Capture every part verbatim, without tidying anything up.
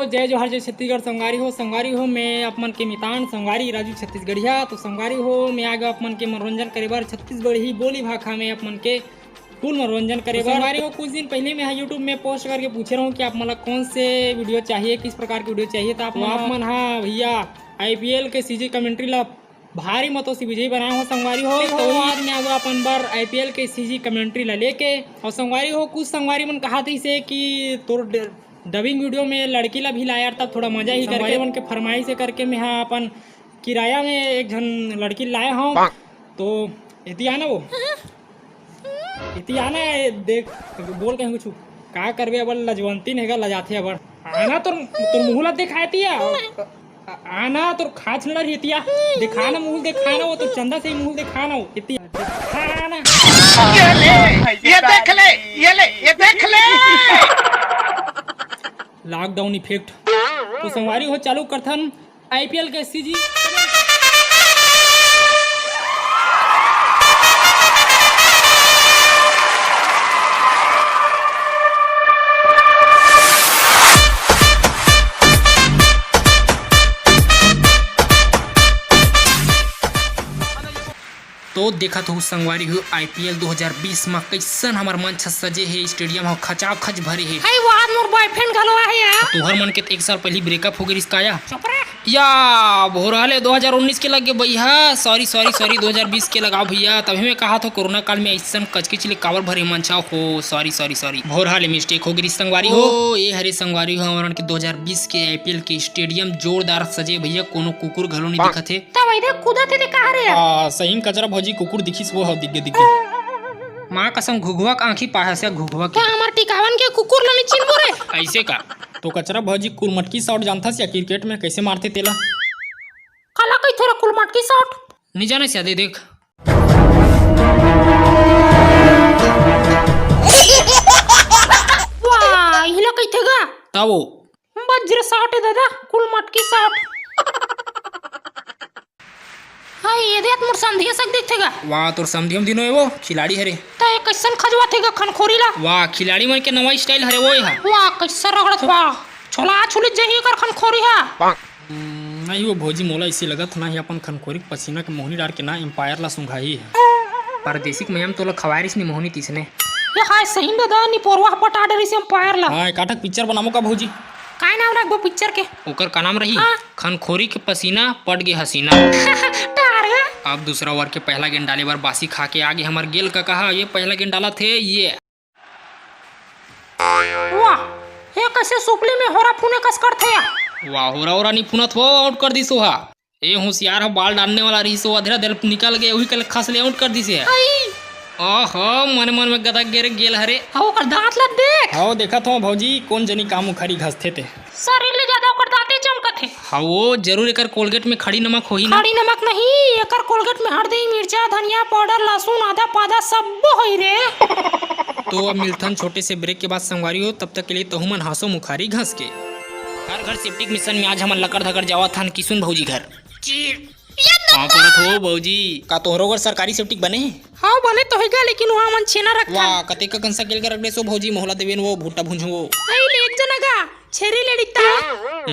जय जोहार, जय छत्तीसगढ़ संगवारी हो। संगवारी हो, मैं आप मन के मितान संगवारी राजू छत्तीसगढ़िया। तो संगवारी हो, मैं आ गया आप मन के मनोरंजन करे बर छत्तीसगढ़ी बोली भाखा में आप मन के full मनोरंजन करे बर। संगवारी हो, कुछ दिन पहले मैं हा YouTube में post करके पूछे रहूँ कि आप मन ला कौन से video चाहिए, किस प्रकार के video चाहिए। तो आप मन, आप मन हा भैया आईपीएल के सीजी commentary ला भारी मतों से विजयी बनाए हो संगवारी हो। तो आज मैं आ गया अपन बर आईपीएल के सीजी commentary ला लेके। और संगवारी हो, कुछ संगवारी मन कहा थे कि तोर dubbing video में लड़की ला भी लाया, तब थोड़ा मजा ही करके। संगवारी मन के फरमाइश है करके मैं हा अपन किराया में एक झन लड़की लाया हूँ। तो एती आना वो, एती आना, ए, देख, बोल कहीं कुछ। का करबे, अब लजवंती नहीं गा, लजाथे अब। आना तोर, तोर मुँह ला दिखाती है। आ-, आना तोर खाच लड़ हेतिया। दिखा ना मुँह, दिखा ना वो तो चंदा से ही मुँह दिखा ना वो। एती दिखा ना। ये ले, ये देख ले, ये ले, ये देख ले। Lockdown effect। तो संगवारी हो, चालू करथन आईपीएल के सीजी। तो देखत हो संगवारी हो, आईपीएल दो हज़ार बीस म कइसन हमर मंच ह सजे हे, stadium ह खचाखच भरे हे। हाय, वहाद मोर boyfriend घलो आहे यार। तुहर मन के त एक साल पहिली breakup हो गे रिहिस का या? चुप रे। या, भोरहा ले दो हज़ार उन्नीस के लग गे भैया, sorry, sorry, sorry, दो हज़ार बीस के लगाओ भैया। तभी मैं कहा था कोरोना काल में अइसन कचकिच ले काबर भरे मंच हो, sorry, sorry, sorry, भोरहा ले mistake हो गे रिहिस संगवारी हो। ओ, ए हरे संगवारी हो, हमर मन के दो हज़ार बीस के आईपीएल के stadium जोरदार सजे भैया, कोनो कुकुर घलो नहीं दिखत हे। तब इधर कूदत हे ते कहाँ रे? आ, सही में कचरा भौजी कुकुर दिखिस वो ह, दिख गे, दिख गे। माँ कसम घुघुआ के आँखी पाहस या घुघुआ के। का हमर टिकावन के कुकुर ल नहीं चिन्हबो रे? ऐसे का? तो कचरा भौजी कुल मटकी shot जानथस या cricket में कैसे मारथे तेला? काला कहिथे रे कुल मटकी shot? नहीं जाने से दे देख। वाह, इहिला कहिथे गा? तावो। बज्र shot हे दादा, कुल मटकी shot। हाय, ये देख मोर समधिया सक दिखथे गा। वाह, तोर समधिया म दिनो ए वो, खिलाड़ी हरे। त ये कइसन खजवाथे गा खनखोरी ला? वाह, खिलाड़ी मन के नवा style हरे वो ए हा। वाह, कइसन रगड़त, वाह। छोला छुली जही एकर खनखोरी हा। हम्म, नहीं वो भौजी मोला इसे लगत ना ही अपन खनखोरी के पसीना के मोहनी डार के ना umpire ला सुंघाही है। परदेसी के मया म तोला खवाए रिस नी मोहनी तिसने। ये हाय सही में दादा निपोरवा पटा डरिस umpire ला। हाँ, एकाठक picture बनामो का भौजी? काय नाम रखबो picture के? ओकर का नाम रही? हाँ। खनखोरी के पसीना पट गे हसीना। टार गा। अब दूसरा over के पहला गेंद डाले बर बासी खा के आगे हमर गेल का कहा, ये पहला गेंद डाला थे, ये। वाह, ये कैसे सुपली में होरा फूने कस करथे या? वाह, होरा, होरा नहीं फुनत हो, out कर दिस ओहा। ए होशियार ह ball डालने वाला रहिस, वो अधेरा देर निकल गए, वही कल खस ले out कर दिस हे। आई। ओहो, मन मन में गदक गे रे गेल हरे। हाँ, ओकर दांत ला देख। हाँ, देखत हो भौजी, कोन जनी का मुखारी घसथे ते। शरीर ले ज्यादा ओकर दांते चमकत हे। हाँ, वो जरूर एकर Colgate में खड़ी नमक होही ना। खड़ी नमक नहीं, एकर Colgate में हरदी, मिर्चा, धनिया powder, लहसुन, आदा पादा सब्बो होही रे। तो अब मिलथन छोटे से break के बाद संगवारी हो, तब तक के लिए तहु मन हाँसो मुखारी घस के। हर घर septic mission में आज हमन लकर धकर जावत हन किसुन भौजी घर। चीर। पाँव परत हो भौजी। का तोहरो घर सरकारी septic बने हे? हाँ, बने तो हे गा, लेकिन वहाँ मन छेना रखथन। वाह, कतेक कन सा गेल के रख देसो भौजी, मोहला देवेन वो भुट्टा भुंजो वो। आई ले एक जना गा, छेरी लेड़ी ता।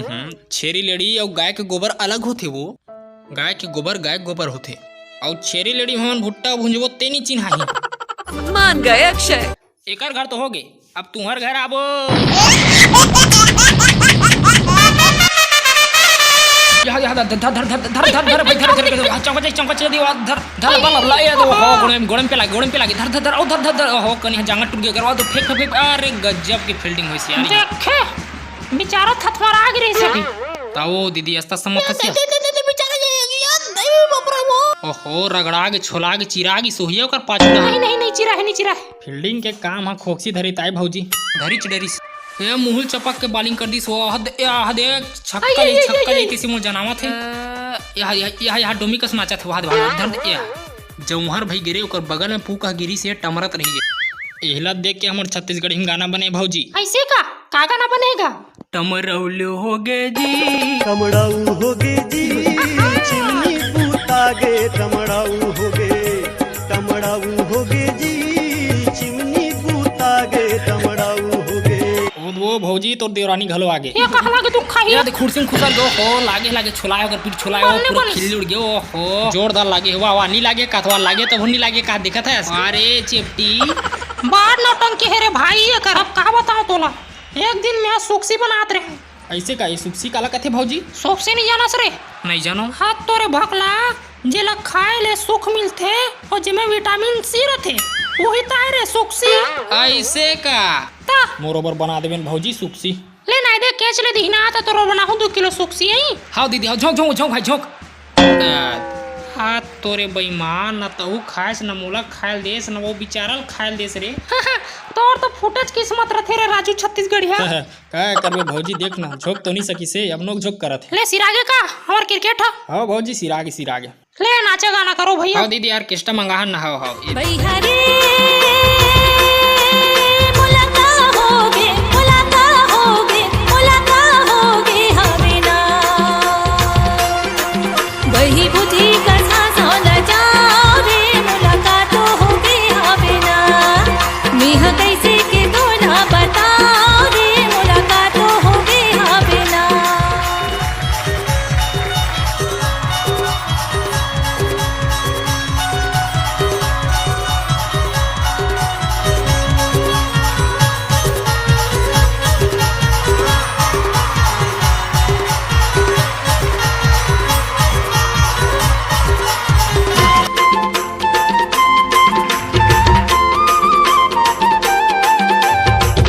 हम्म, छेरी लेड़ी अउ गाय के गोबर अलग होथे वो। गाय के गोबर गाय के गोबर होथे, अउ छेरी लेड़ी हमन भुट्टा भुंजबो तेनी चिन्हाही। मान गए अक्षय। एकर घर तो हो गे, अब तुहर घर आबो। यह, यह, धर, धर, धर, भाई, धर, धर, धर, चमका चाहिए, चमका चाहिए, धर, धर, बल, बल, ये दो, हो, गोड़े में, गोड़े में पे लागे, गोड़े में पे लागे, धर, धर, धर, ओ, धर, धर, धर, हो, कनी जांगर टूट गया, करवा दो, फेंक, फेंक, फेंक, अरे, गजब की fielding होइस यार। देखे, बेचारा थथमरा गिरे से। ताओ, दीदी, अस्ता सम्मत हसिया। दे, दे, दे, दे, बेचारा, ये, ये, ये, अरे, बाप रे, वो। ओहो, रगड़ा के, छोला के, चिरा के, सोहिया ओकर पाछू ना। नहीं, नहीं, नहीं, चिरा है, नहीं चिरा है। Fielding के काम ह खोकसी धरी ताय भौजी। धरिच डरिस। ए मुहुल चपक के bowling कर दिस वो, हद ए हद ए छक्का आई, ले आई, छक्का आई, ले आई। किसी मोर जनावत हे। ए, यह यह यह यह डोमी कस नाचत हे, वाह वाह धर दे ए। जौहर भाई गिरे ओकर बगल में पूका गिरी से टमरत रही है। एहला देख के हमर छत्तीसगढ़ी में गाना बने भौजी। ऐसे का? का गाना बनेगा? टमरौलो हो गे जी। टमड़ाऊ हो गे जी, चिमनी बूता गे, टमड़ाऊ हो गे, टमड़ाऊ हो गे जी, चिमनी बूता गे, टमड़ाऊ हो गे। ओ वो भौजी, तोर देवरानी घलो आगे। ये कहाँ लागे तू खाही? ये देख, खुर्सी में खुसर गयो हो, लागे, लागे, छोलाए ओकर पीठ, छोलाए हो, बने, पूरा बने। खिल्ली उड़ गयो हो। जोरदार लागे हो, वाह, नी लागे, कथवा लागे, तब नी लागे, का देखत है? अरे, चेपटी। बड़ नौटंकी हे रे भाई, ये कर, अब का बताओ तोला? एक दिन मैं सुक्सी बनात रहे। ऐसे का, ये सुक्सी काला कथे भौजी? सुक्सी नहीं जानस रे? नहीं जानो। हाथ तोरे भकला, जेला खाए ले सुख मिलथे अउ जेमे विटामिन सी रथे, वही ताय रे सुक्सी। ऐसे का? ता। मोर ओबर बना देबे न भौजी सुक्सी। ले ना दे, केच ले दिही ना, त तोर बनाहूं दू किलो सुक्सी, आई? हाव दीदी, हाव, झोंक, झोंक, झोंक भाई, झोंक। आ। हाथ तोरे बेईमान, न तहू खायस, न मोला खायल देस, न वो बिचारल खायल देस रे। तोर तो फुटेच किस्मत रथे रे राजू छत्तीसगढ़िया। काय करबे भौजी, देख ना, झोंक तो नहीं सकिसे, अब नोक झोंक करत हे। ले सिरागे का, हमर क्रिकेट ह। हाव भौजी, सिरागे, सिरागे। ले नाचा गाना करो भैया। हाव दीदी, orchestra मंगाहन ना, हाव, हाव, ये भैया रे,